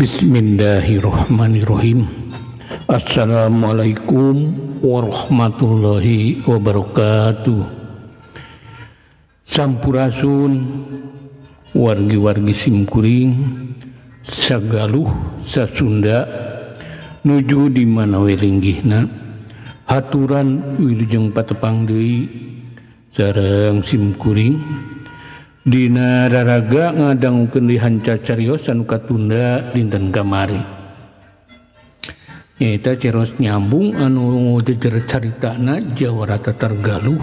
Bismillahirrahmanirrahim. Assalamualaikum warahmatullahi wabarakatuh. Sampurasun wargi-wargi simkuring sagaluh sasunda nuju di mana we linggihna haturan wilujeng patepang deui sareng simkuring dina raraga ngadangukeun lihan carios anu katunda dinten kamari. Nyaeta carios nyambung anu jejer caritana Jawara Tatar Galuh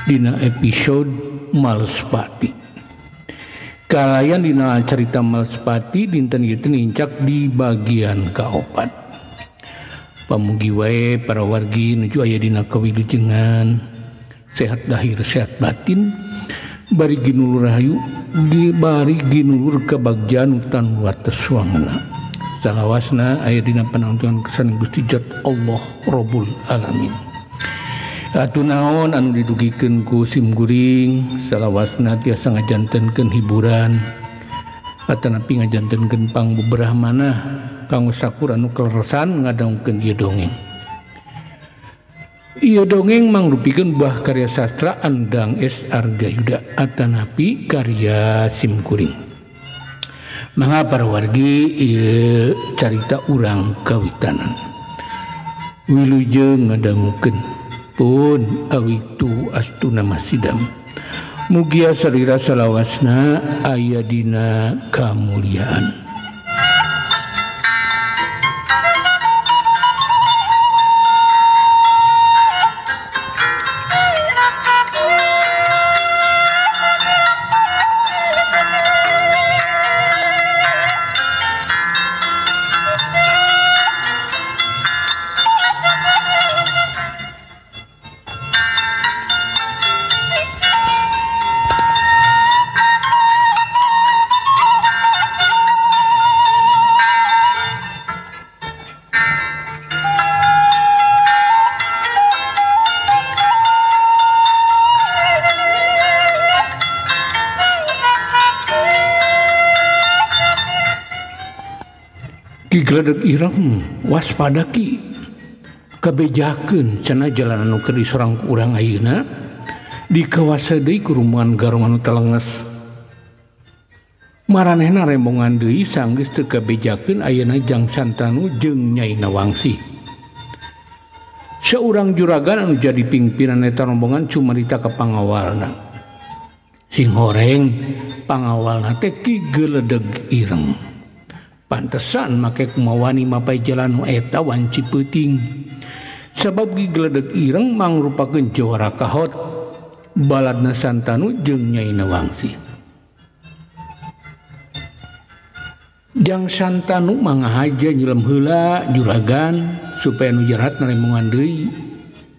dina episode Malespati. Kalayan dina carita Malespati dinten ieu teh nincak di bagian kaopat. Pamugi wae para wargi nuju aya dina kawilujengan, sehat lahir sehat batin, bari ginulur rahayu, bari ginulur kabagjaan tan wates wangena. Salawasna aya dina panangtungan kesan Gusti Jat Allah Rabbul Alamin. Atuh naon anu didugikeun ku simkuring salawasna tiasa ngajantenkeun hiburan atanapi ngajantenkeun pangbeberah manah kanggo sakur anu kaleresan ngadangukeun ieu dongeng. Ieu dongeng mangrupikeun buah karya sastra Andang S. Argayuda atanapi karya simkuring. Mangga para wargi ieu carita urang kawitanan. Wilujeng ngadangukeun pun awitu astuna masidam. Mugia salira salawasna aya dina kamuliaan. Ki Gledeg Ireng waspada ki kabejakeun cenah jalan anu keur disorang ku urang ayeuna dikawasa deui ku rumungan garong anu telenges. Maranehna rembongan deui sanggeus teu kabejakeun ayeuna Jang Santanu jeung Nyai Nawangsih. Saurang juragan anu jadi pimpinan eta rombongan cumarita ka pangawalna. Sing horeng pangawalna teh Ki Gledeg Ireng. Pantesan make kumawani mapai jalan nu eta wanci peuting. Sabab Ki Gledeg Ireng mangrupakeun jawara kahot baladna Santanu jeung Nyai Nawangsih. Jang Santanu mangahaja nyilem heula juragan supaya nu jahat naremongan deui.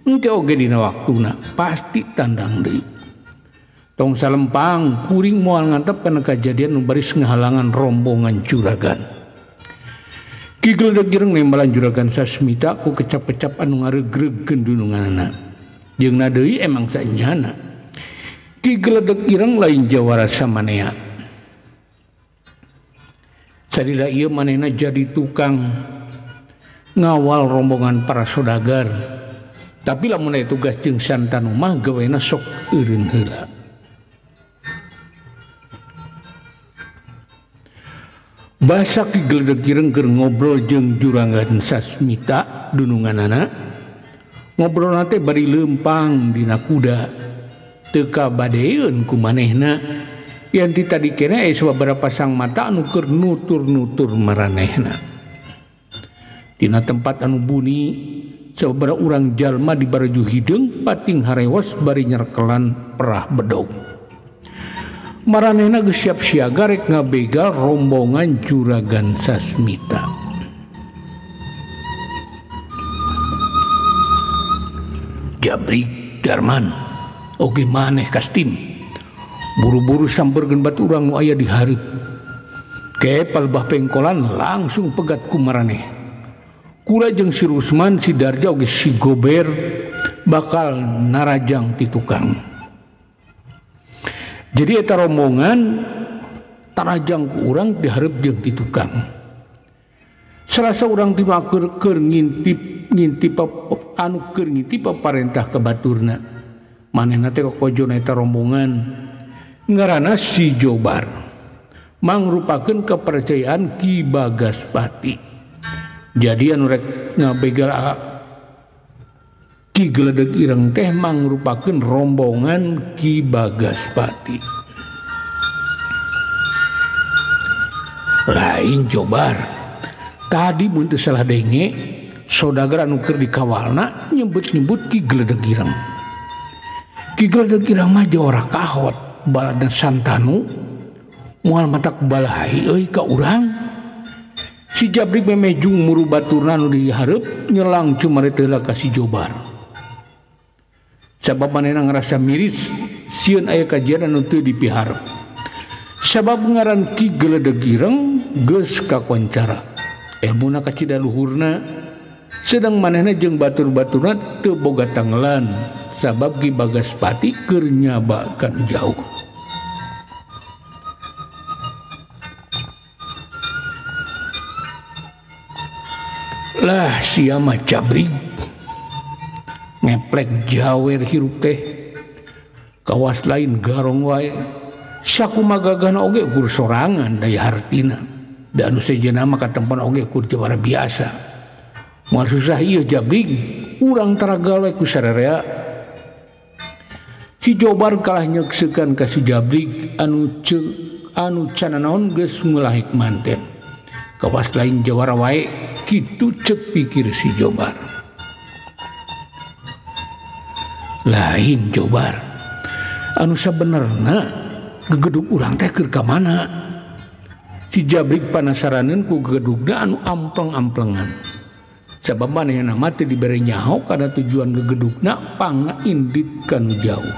Engke oge dina waktuna pasti tandang deui. Tong salempang kuring moal ngantep kana kajadian nu baris ngahalangan rombongan juragan. Ki Gledeg Ireng nembalan juragan Sasmita ku kecap-kecap anu ngareugreugkeun dununganana. Jeung deui emang saenyana. Ki Gledeg Ireng lain jawara samanea. Salila ieu manehna jadi tukang ngawal rombongan para saudagar. Tapi lamun aya tugas jeung Santanu mah gawena sok eureun heula. Basa Ki Gledeg Ireng keur ngobrol jeung juragan Sasmita dununganana. Ngobrolna teh bari leumpang dina kuda. Teu kabadeun ku manehna. Yang ti tadi kene aya sababaraha pasang mata anu keur nutur-nutur maranehna. Dina tempat anu buni sababaraha urang jalma di baraju hideung pating harewos bari nyerkelan perah bedog. Maranehna geus siap siaga rek ngabegal rombongan juragan Sasmita. Jabrik Darman oge maneh kastim buru-buru sampeurkeun batu urang nu aya di hareup. Ke palebah pengkolan langsung pegat ku maraneh. Kula jeung si Rusman, si Darja oge si Gober bakal narajang ti tukang. Jadi eta rombongan tarajang ku urang dihareup jeung ti tukang. Salah saurang ti keur ngintip ngintip anu keur ngintip parentah ka baturna. Manehna teh kokojona eta rombongan ngaranna si Jobar. Mangrupakeun kepercayaan Ki Bagaspati. Jadi anu rek ngabegal Ki Geledeg Ireng teh mangrupakeun rombongan Ki Bagaspati. Lain Jobar. Tadi mun teu salah denge saudagar anu keur dikawalna nyebut-nyebut Ki Geledeg Ireng. Ki Geledeg Ireng mah jawara kahot baladna Santanu moal matak balai euy ka urang. Si Jabrik memejung muru baturna nu dihareup nyelang cumare teh ka si Jobar. Sabab manehna ngarasa miris sieun aya kajian anu teu dipiharep. Sabab ngaran Ki Geledeg Ireng geus kakoncara. Elmuna kacida luhurna sedang manehna jeung batur-baturna teu boga tanggelan sabab Ki Bagaspati keur nyabakan jauh. Lah sia mah Jabrik ngeplek jawer hirup teh kawas lain garong wae sakumaha gagahna oge ukur sorangan daya hartina. Dan anu sejenna mah katempan oge kur jawara biasa. Moal susah ieu Jabrik, urang taragal we ku sararea. Si Jobar kalah nyekseukan ka si Jabrik anu anu cananaon geus mulahek manten. Kawas lain jawara wae kitu ceuk pikir si Jobar. Lain Jobar. Anu sabenerna gegedug urang teh keur ka mana? Si Jabrik panasaraneun ku gegedugna anu ampleng-amplengan. Sabab manehna mah teu dibere nyaho kana tujuan gegedugna pangna indit kanu jauh.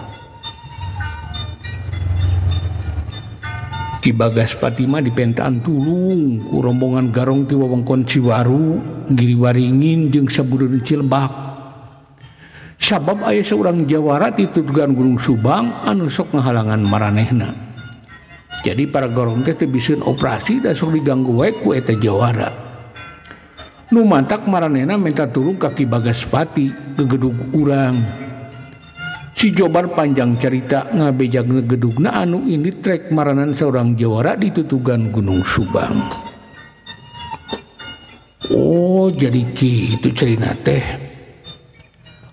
Ki Bagaspati mah dipentaan tulung ku rombongan garong ti wewengkon Ciwaru, Giriwaringin jeung sabudeun Cilebak. Sabab aya saurang jawara ti tutugan Gunung Subang anu sok ngahalangan maranehna. Jadi para garong teh teu biseun operasi da sok diganggu wae ku eta jawara. Nu mantak maranehna minta tulung ka Ki Bagaspati gegedug urang. Si Jobar panjang carita ngabejag ngegedugna anu ini trek maranan seorang jawara di tutugan Gunung Subang. Oh jadi kitu cerita teh.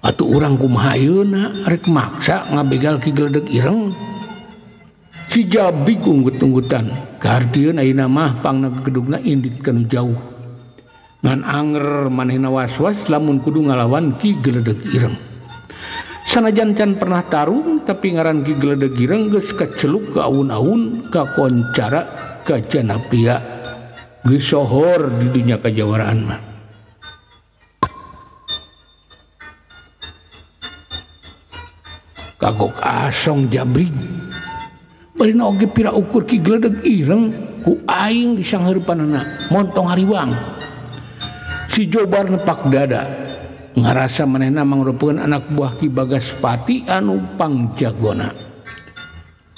Atuh urang kumaha ayeuna rek maksa ngabegal Ki Geledeg Ireng. Si Jabrik unggut-unggutan kahartieun ayeuna mah pangna gegedugna indit kanu jauh. Ngan anger manehna was-was lamun kudu ngalawan Ki Geledeg Ireng. Sanajan can pernah tarung tapi ngaran Ki Geledeg Ireng geus kaceluk ka awun-awun ka koncara ka janapria geus sohor di dunya kajawaraan mah. Kagok asong Jabrik barina oge pira ukur Ki Geledeg Ireng ku aing disangheurepanana montong hariwang. Si Jobar nepak dada ngarasa manehna mangrupakeun anak buah Ki Bagaspati anu pangjagona.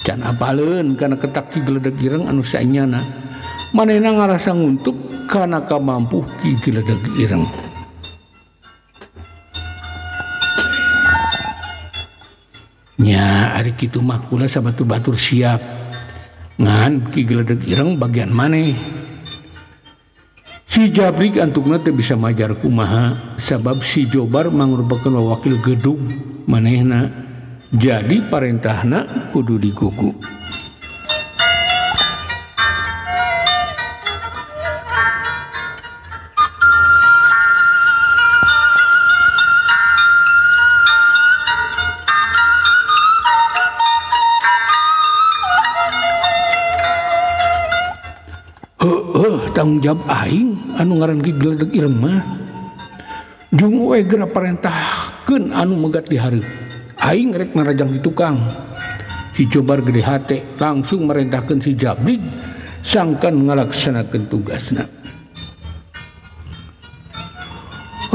Can apaleun kana ketak Ki Geledeg Ireng anu saenyana. Manehna ngarasa nguntuk kana kamampuh Ki Geledeg Ireng. Nya ari kitu mah kula sabatur-batur siap. Ngan Ki Geledeg Ireng bagian maneh. Si Jabrik antukna teu bisa majar kumaha sabab si Jobar mangrupakeun wakil gedug manehna. Jadi parentahna kudu digugu. Tanggung jawab aing anu ngaran Ki Geledeg Ireng mah jung we geura parentahkeun anu megat di hareup aing rek narajang di tukang. Si Jobar gede hate langsung merentahkeun si Jabrik sangkan ngalaksanakeun tugasna.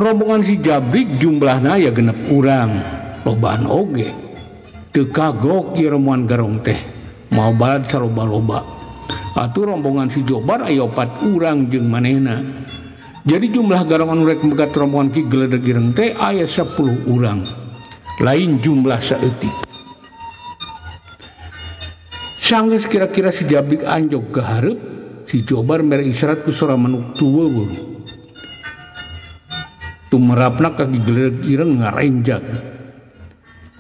Rombongan si Jabrik jumlahna ya genep urang lobaan oge teu kagok ieu rombongan garong teh mau balad saroba-loba. Atuh rombongan si Jobar aya 4 urang jeung manehna. Jadi jumlah garong anu rek megat rombongan Ki Gledeg Ireng teh aya 10 urang. Lain jumlah saeutik. Sanggeus kira-kira si Jabrik anjog ka hareup, si Jobar mere isyarat ku sora manuk tuweuh. Tumerapna ka Ki Gledeg Ireng ngarenjag.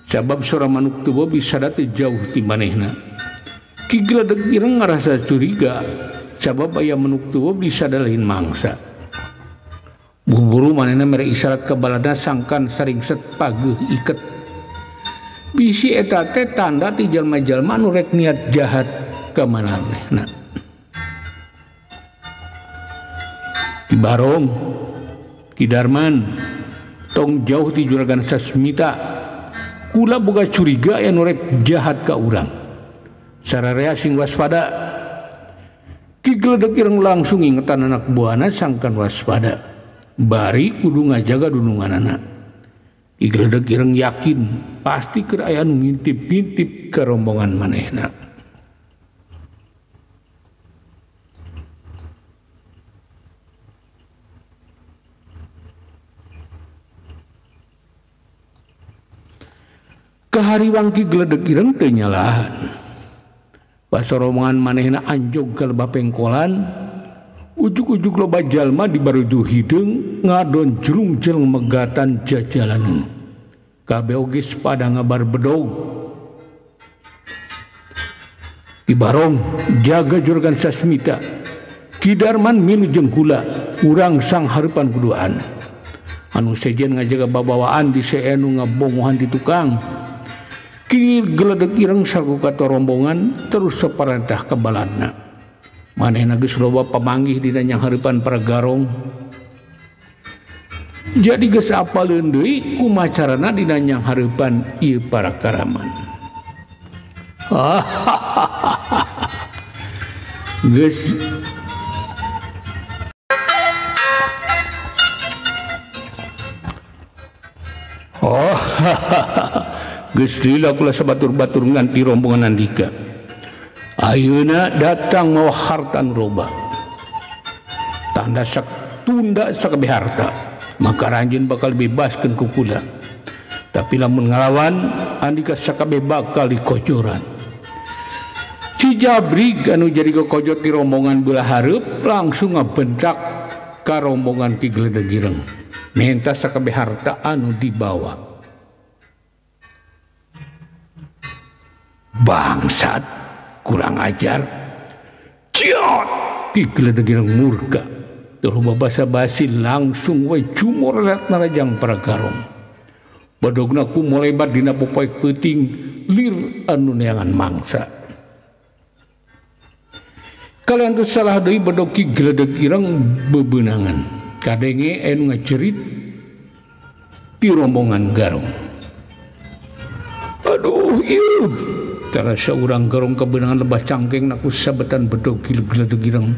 Sabab sora manuk tuweuh bisa teu jauh ti manehna. Ki Gledeg Ireng ngarasa curiga sabab aya manuk tuweuh bisa lain mangsa. Buru-buru manehna mere isyarat ka balada sangkan saringset pageuh iket. Bisi eta teh tanda ti jalma-jalma anu rek niat jahat ka manehna. Ki Barong, Ki Darman, tong jauh ti Juragan Sasmita. Kula boga curiga anu rek jahat ka urang. Sararea sing waspada. Ki Gledeg Ireng langsung ingetan anak buahna sangkan waspada. Bari kudu ngajaga dununganana. Ki Gledeg Ireng yakin pasti keur aya nu ngintip-ngintip ka rombongan manehna. Kahariwang Ki Gledeg Ireng teu nyalahan. Pas rombongan manehna anjog ka lebah pengkolan, ujug-ujug loba jalma di baruju hideung ngadon jelung-jelung megatan jajalanan. Kabeh oge pada ngabar bedog. Ki Barong jaga Juragan Sasmita. Ki Darman milu jeung kula, urang sang hareupan kuduaan. Anu sejen ngajaga babawaan di seenu ngabongohan di tukang. Ki Gledeg Ireng sarua ka rombongan terus saparentah ka baladna. Manehna geus loba pamanggih dina nyanghareupan para garong. Jadi geus apaleun deui kumaha carana dina nyanghareupan ieu para karaman. Geus oh geus lila kula sabatur-batur nganti rombongan Andika. Ayeuna datang mawa harta anu loba. Tanda sak tunda sakabeh harta, maka ranjeun bakal bebaskeun ku kula. Tapi lamun ngalawan Andika sakabeh bakal dikojoran. Si Jabrig anu jadi kokojot di rombongan belah hareup langsung ngabentak ka rombongan Ki Gledeg Ireng. Menta sakabeh harta anu dibawa. Bangsat, kurang ajar. Ciot! Ki Gledeg Ireng murka. Teu basa-basi langsung we cumorelat narajang para garong. Badogna ku molebat dina popoek peuting lir anu neangan mangsa. Kalian teu salah deui bedog Ki Gledeg Ireng bebeunangan. Kadenge anu ngajerit ti rombongan garong. Aduh ieu. Tarasa urang garong kebenangan lebah cangkeng naku sabetan bedog Ki Gledeg Ireng.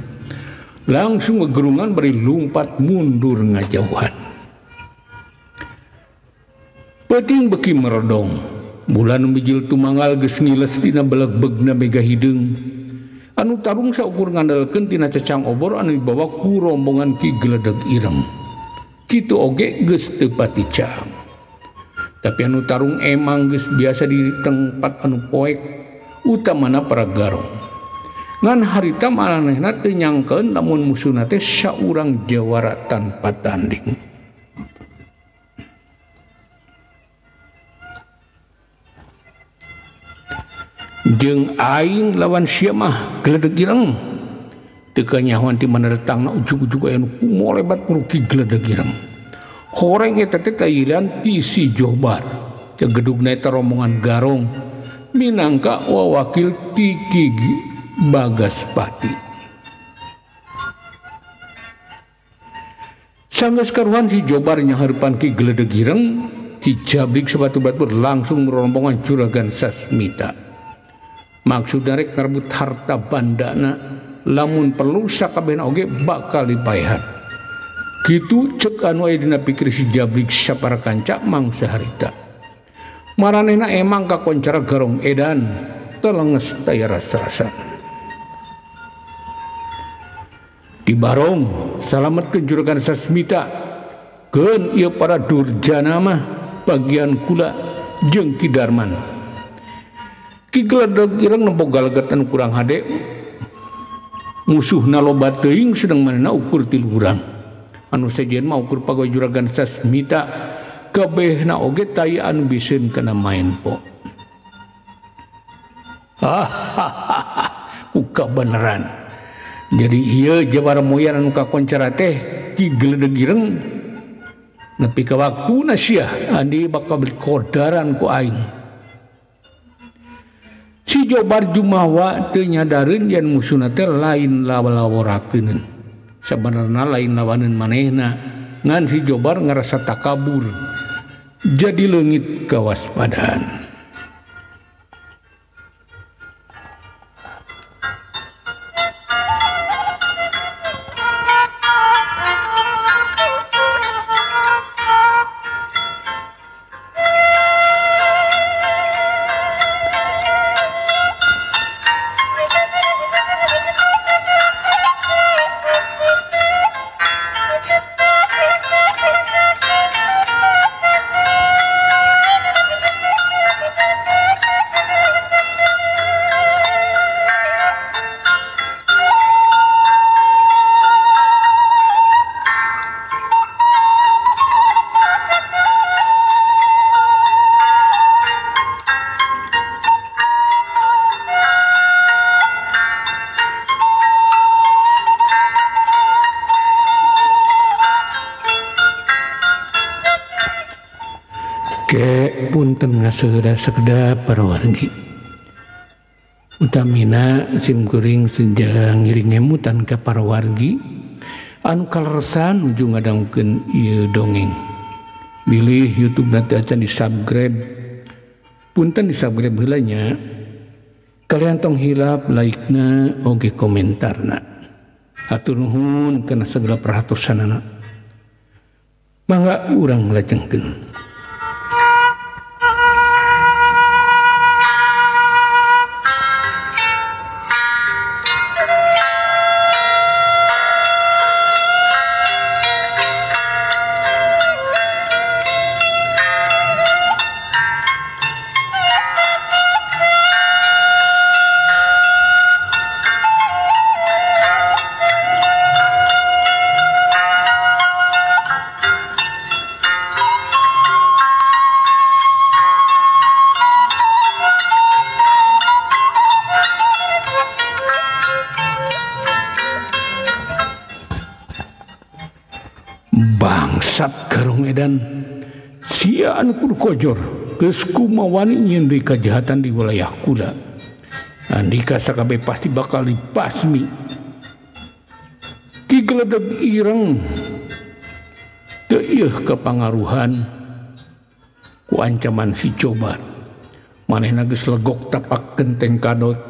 Langsung ngegerungan bari lumpat mundur ngajauhan. Peuting beki merodong. Bulan mijil tumanggal geus ngiles dina belegbegna mega hideung. Anu tarung saukur ngandalkeun tina cecang obor anu dibawa ku rombongan Ki Gledeg Ireng. Kitu oge geus teu pati caang. Tapi anu tarung emang geus biasa di tempat anu poek, utamana para garong. Ngan harita maranehna teu nyangkeun lamun musuhna teh saurang jawara tanpa tanding. Jeung aing lawan sia mah Gledeg Ireng. Teu kanyahoan ti mana datangna ujug-ujug aya nu kumolebat Ki Gledeg Ireng. Horeng eta teh tailan ti si Jobar. Cegedugna eta rombongan garong minangka wawakil ti Ki Bagaspati. Sanggeus karuhan si Jobar nyahareupan Ki Gledeg Ireng, si Jabrik sabatu-batu langsung rombongan Juragan Sasmita. Maksudna rek ngarebut harta bandana, lamun perlu sakabehna oge bakal dipaehan. Kitu cek anu aya dina pikir si Jabrik sapara kanca mangsa harita. Maranehna emang kakoncara garong edan, telenges taya rasa-rasa. Ki Barong salametkeun Juragan Sasmita keun ieu para durjana mah bagian kula jeung Ki Darman. Ki Gledeg Ireng nempo galeget anu kurang hade musuhna loba teuing sedang manehna ukur 3 urang. Anu sejen mah ukur pagawe Juragan Sasmita kabehna oge taya anu biseun kana maen po. Uka beneran. Jadi ieu jawara moyan anu kakoncara teh Ki Gledeg Ireng nepi ka waktuna sia andi bakal beli kodaran ku aing. Si Jobar Jumawa teu nyadareun yen musuhna teh lain lawa-laworakeun. Sabenerna lain lawaneun manehna, ngan si Jobar ngarasa takabur. Jadi leungit kawaspadaan. Punten ngaseura sekedap parawargi. Utamina sim kuring seja ngiring ngemutan ka parawargi anu kaleresan nuju ngadangukeun ieu dongeng. Bilih YouTube nanti acan di-subscribe. Punten di-subscribe heula nya. Kalian tong hilap like-na oge komentarna. Hatur nuhun kana segala perhatosanana. Mangga urang lajengkeun. Bangsat Garong edan sia anu kudu kojor geus kumawani nyieun deui kajahatan di wilayah kula. Andika sakabeh pasti bakal dipasmi. Ki Gledeg Ireng teu ieuh kapangaruhan ku ancaman si Cobar. Manehna geus legok tapak genteng kadot,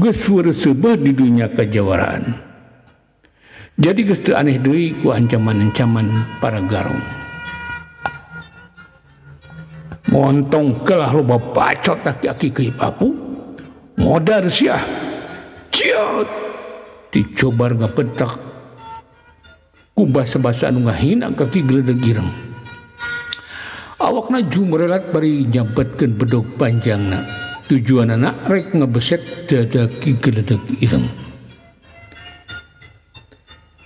geus weureuseubeut di dunya kajawaraan. Jadi geus teu aneh deui ku ancaman-ancaman para garong. Montong kelah loba bacot aki-aki keui papu. Modar sia. Ciot. Dicobar ngapentak ku basa-basa anu ngahina ka Ki Gledeg Ireng. Awakna jumrelat bari nyabetkeun bedog panjangna. Tujuanana rek ngebeset dada Ki Gledeg Ireng.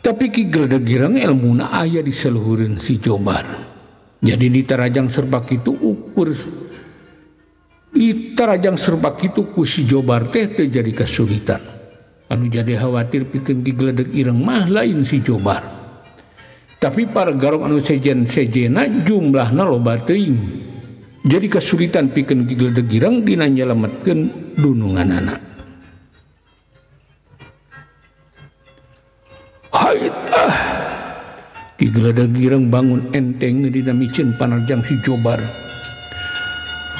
Tapi Ki Gledeg Ireng elmuna aya di saluhureun si Jobar. Jadi ditarajang serba kitu ukur ditarajang serba kitu ku si Jobar teh teu jadi kesulitan. Anu jadi khawatir pikeun Ki Gledeg Ireng mah lain si Jobar. Tapi para garong anu sejen-sejena jumlahna loba teuing. Jadi kesulitan pikeun Ki Gledeg Ireng dina nyelametkeun dununganana. Hait ah. Ki Gledeg Ireng bangun enteng dina miceun panarjang si Jobar.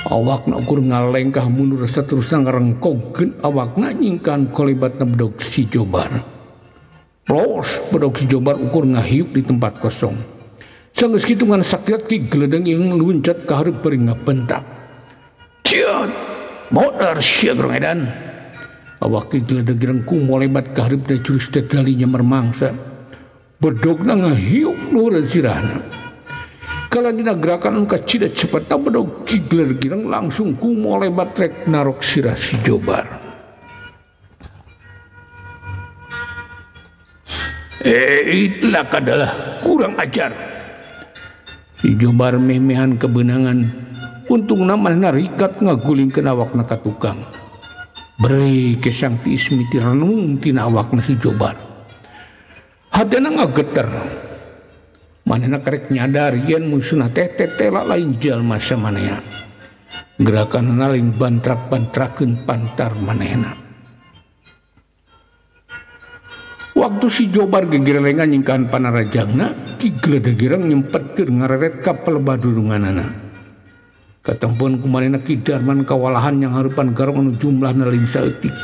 Awakna ukur ngalengkah mundur saterusna ngarengkogkeun awakna nyingkan kolebatna bedog si Jobar. Plos bedog si Jobar ukur ngahiup di tempat kosong. Sanggeus kitu ngan sakiat Ki Gledeg Ireng luncat ka hareup bari ngabentak. Ciot, modar sia Garong edan. Awak Ki Gledeg Ireng kumolebat ka hareup da jurus dadali nyamar mangsa. Bedogna ngahiuk luhureun sirahna. Kala dina gerakan anu kacida cepetna bedog Ki Gledeg Ireng langsung kumolebat rek narok sirah si Jobar. Itulah kadalah kurang ajar. Si Jobar meh-mehan kebenangan. Untungna manehna rikat ngagulingkeun awakna ka tukang. Beri kesang ti Ismiti renung tina awakna si Jobar. Hatena ngageter. Manehna karek nyadar yen musuhna teh tetela lain jalma samanehna. Gerakanna lain bantrak-bantrakeun pantar manehna. Waktu si Jobar gegerelengan nyingkahan panarajangna, Ki Gledeg Ireng nyempetkeun ngareret ka pelebadurunganana. Katempeun ku manehna Ki Darman kawalahan yang harupan garong anu jumlahna lain saeutik.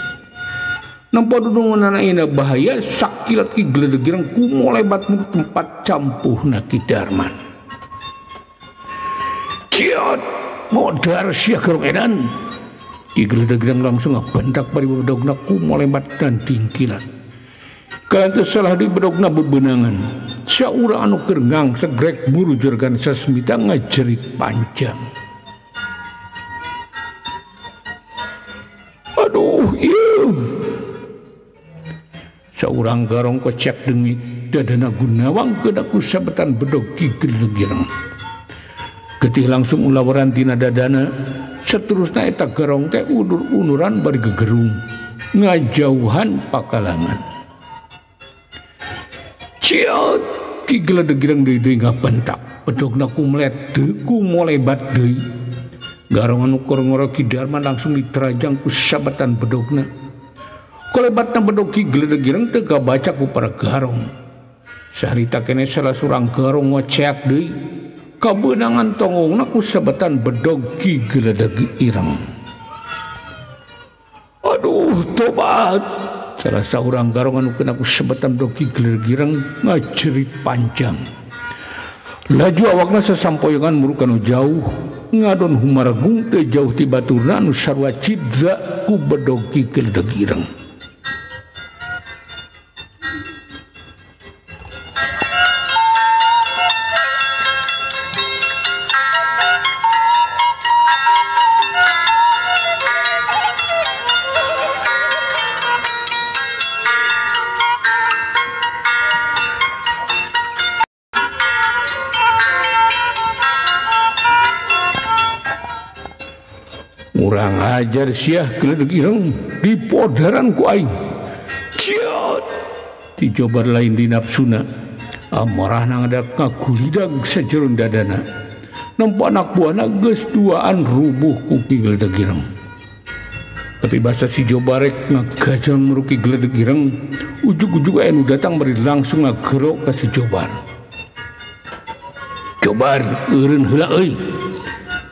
Nempo dudunganana ina bahaya sakilat Ki Gledeg Ireng kumolebat muk tempat campuhna Ki Darman. Ciot, modar sia garong edan. Ki Gledeg Ireng langsung ngabentak bari bedogna kumolebat dan dingkilat. Kalantu salah di bedogna bebenangan. Saurang anu keur ngangsegrek murujurgan sasmita ngajerit panjang. Aduh, ieu. Saurang garong kocek dengit dadana Gunawang keuna ku sabetan bedog Ki Gledeg Ireng. Getih langsung ulawaran tina dadana, seterusna eta garong teh unur-unuran bari gegerung ngajauhan pakalangan. Ciot, Ki Gledeg Ireng deui-deui ngabentak, bedogna kumlet deui kumolebat deui. Garong anu keur ngoro Ki Darman langsung diterajang ku sabetan bedogna. Kolebatna bedog Ki Gledeg Ireng teu kabaca ku para garong. Saharita keneh salah surang garong ngoceak deui. Kabeunangan tongongna ku sabetan bedog Ki Gledeg Ireng. Aduh, tobat. Salah saurang garong anu kena ku sabetan bedog Ki Gledeg Ireng ngajerit panjang. Laju awakna sasampoyongan muruk anu jauh, ngadon humaragung teu jauh ti baturna anu sarua cidra ku bedog Ki Gledeg Ireng. Urang ajar siah Gledeg Ireng dipodaran ku aing. Ciot, dicobar lain di nafsuna. Amarahna ngadak ngagulidag sajeron dadana. Nempo anak buahna geus duaan rubuh ku Ki Gledeg Ireng. Tapi basa si Jobarek ngagajang muru Ki Gledeg Ireng, ujug-ujug aya nu datang bari langsung ngagerok ka si Jobar. Jobar eureun heula euy.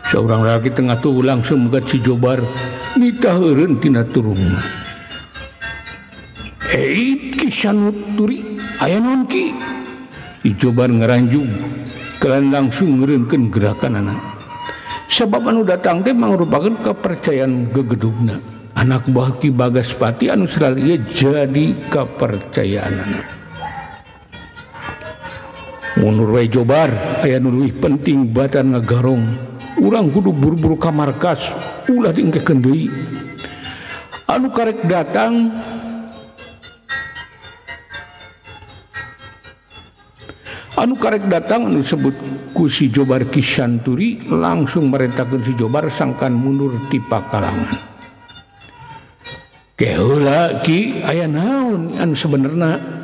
Seorang laki tengah tuh langsung megat si Jobar nitah eureun tina turungna. Ki Sanuturi aya naon ki? Si Jobar ngaranjung kalian langsung ngeureunkeun gerakanana. Sabab anu datang teh mangrupakeun kepercayaan gegedugna. Anak buah Ki Bagaspati anu selalu ieu jadi kepercayaanana. Mundur we Jobar, aya nu leuwih penting batan ngagarong. Urang kudu buru-buru ka markas, ulah diengkekeun deui. Anu karek datang anu disebut ku si Jobar Ki Santuri langsung merintahkeun si Jobar sangkan mundur ti pakalangan. Keheula Ki, aya naon anu sebenarna?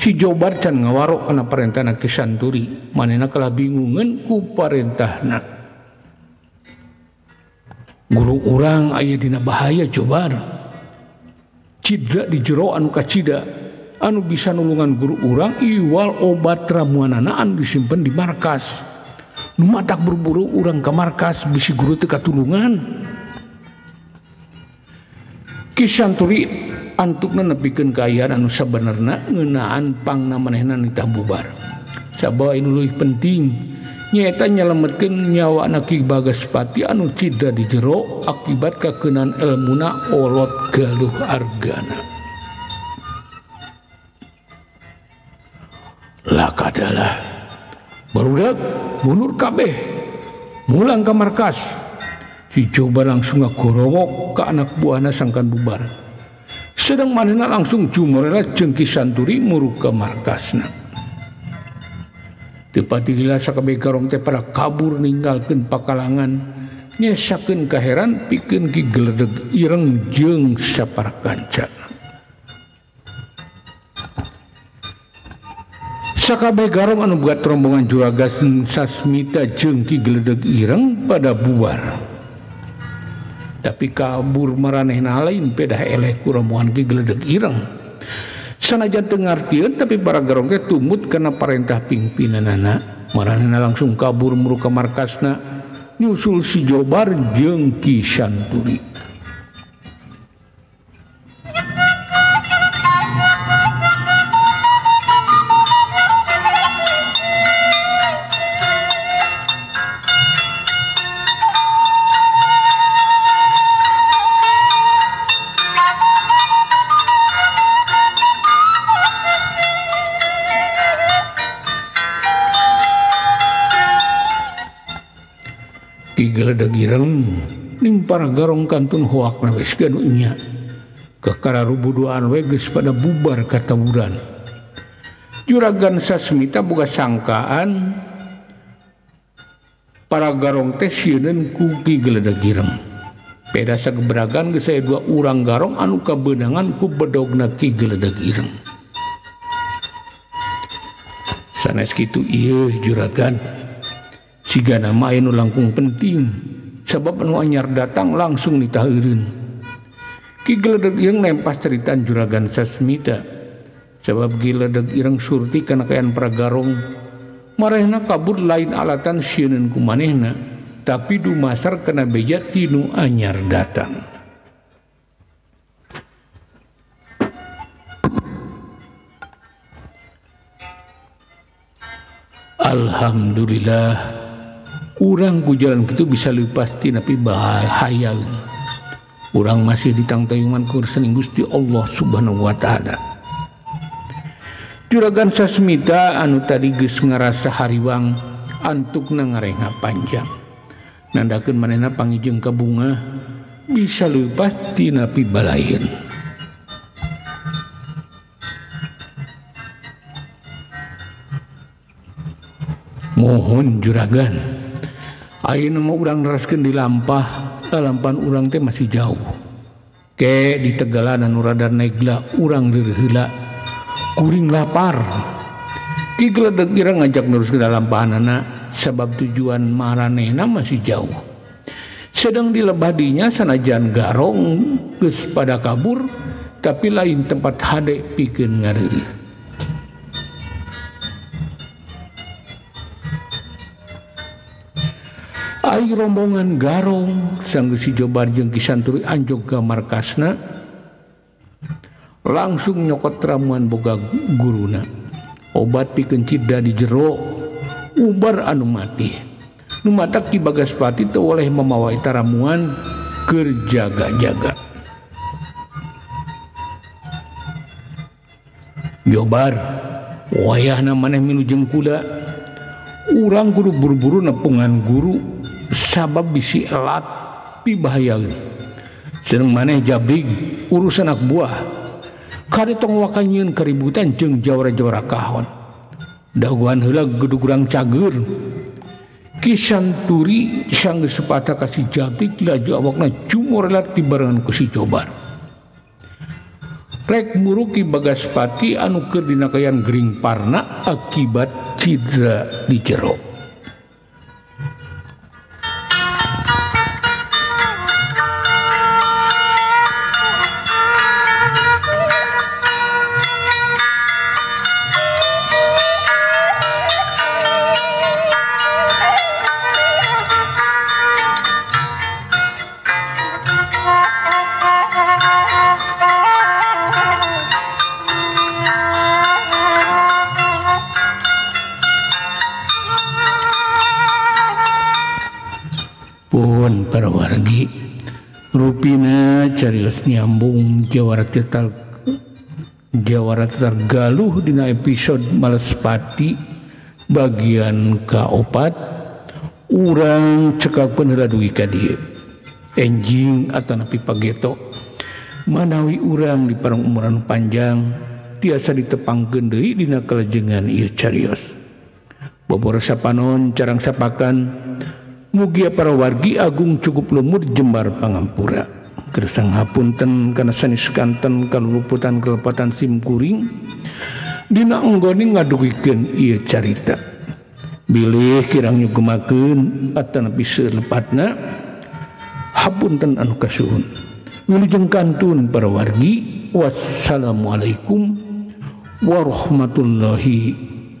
Si Jobar can ngawarok kana parentahna Ki Santuri, manehna kalah bingungeun ku parentahna. Guru urang aya dina bahaya Jobar. Cidra di jero anu kacida, anu bisa nulungan guru urang iwal obat ramuanana anu disimpen di markas. Nu matak buru-buru urang ka markas bisi guru teu katulungan. Ki Santuri antukna nepikeun kaayaan anu sabenerna ngeunaan pangna manehna nitah bubar. Sabab anu leuwih penting Nyaeta nyelametkeun nyawa Ki Bagaspati anu cidra di jero akibat kakeunaan elmuna olot Galuh Argana. Lakadalah barudak mundur kabeh mulang ka markas. Si Jobar langsung ngagorowok ka anak buahna sangkan bubar. Sedang manehna langsung jumorela jeung Ki Santuri muruk ka markasna. Teu patilila sakabeh garong teh pada kabur ninggalkeun pakalangan, nyesakeun kaheran pikeun Ki Geledeg Ireng jeung sapara kanca. Sakabeh garong anu buat rombongan Juragan Sasmita jeung Ki Geledeg Ireng pada bubar. Tapi kabur maranehna lain pedah eleh ku rombongan Ki Geledeg Ireng. Sanajan teu ngartieun tapi para garong teh tumut kana parentah pimpinanana. Maranehna langsung kabur muru ka markasna nyusul si Jobar jeung Ki Santuri. Geledeg Ireng ning para garong kantun hoakna geus ganu nya. Kakara rubuduan we geus pada bubar katawuran. Juragan Sasmita boga sangkaan para garong teh sieuneun ku Ki Geledeg Ireng. Peda sagebragan geus aya dua urang garong anu kabeunangan ku bedogna Ki Geledeg Ireng. Sanes kitu ieu juragan. Siga nama anu langkung penting sebab anu anyar datang langsung ditaheureun. Ki Geledeg Ireng nempas ceritaan Juragan Sasmita sebab Ki Geledeg Ireng surti kana kaayaan para garong marehna kabur lain alatan sieuneun ku manehna tapi dumasar kana beja tinu anyar datang. Alhamdulillah urang ku jalan kitu bisa leupas tina bahaya. Urang masih ditangtayungan ku resening Gusti Allah Subhanahu wa taala. Juragan Sasmita anu tadi geus ngarasa hariwang antukna ngarenga panjang. Nandakeun manehna pangijeng ka bunga bisa leupas tina pibalain. Mohon juragan, ayeuna mah urang neraskeun di lampah, lalampan urang teh masih jauh. Ke di Tegalan anu rada negla urang reureun heula. Kuring lapar. Ki Geledeg Ireng ngajak neruskeun lampahanana sabab tujuan maranehna masih jauh. Sedang di lebadinya sanajan garong geus pada kabur tapi lain tempat hade pikeun ngareureuh. Ai rombongan garong sanggeus si Jobar jeung Ki Santuri anjog ka markasna langsung nyokot ramuan boga guruna. Obat pikeun cidra di jero ubar anu mati. Nu matak Ki Bagaspati teu oleh mamawa eta ramuan keur jaga-jaga. Jobar wayahna maneh milu jeung kuda. Urang kudu buru-buru nepungan guru sabab bisi elat pibahayaeun. Sareng maneh jabrig urusan anak buah. Kade tong waka nyieun kaributan jeung jawara-jawara kahon. Dagoan heula gedug urang cager. Ki Santuri sanggeus sepatah ka si Jabrig laju awakna jumorelat dibarengan ku si Jobar. Rek muru Ki Bagaspati anu keur dina kaayaan gering parna akibat cidra di jero. Pun para wargi rupina carios nyambung Jawara Tatar Galuh dina episode Malespati bagian kaopat urang cekapkeun heula dugi ka dieu. Enjing atanapi pageto manawi urang di parang umuran panjang tiasa ditepangkeun deui dina kalajengan ieu carios. Bobor sapanon carang sapakan mugia para wargi agung cukup lumur jembar pangampura. Gersang hapunten kana sanes kanten kaluluputan kelepatan simkuring dina anggone ngadugikeun ieu carita. Bilih kirang nyugemakeun atanapi seueur lepatna hapunten anu kasuhun. Wilujeng kantun para wargi, wassalamualaikum warahmatullahi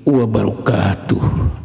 wabarakatuh.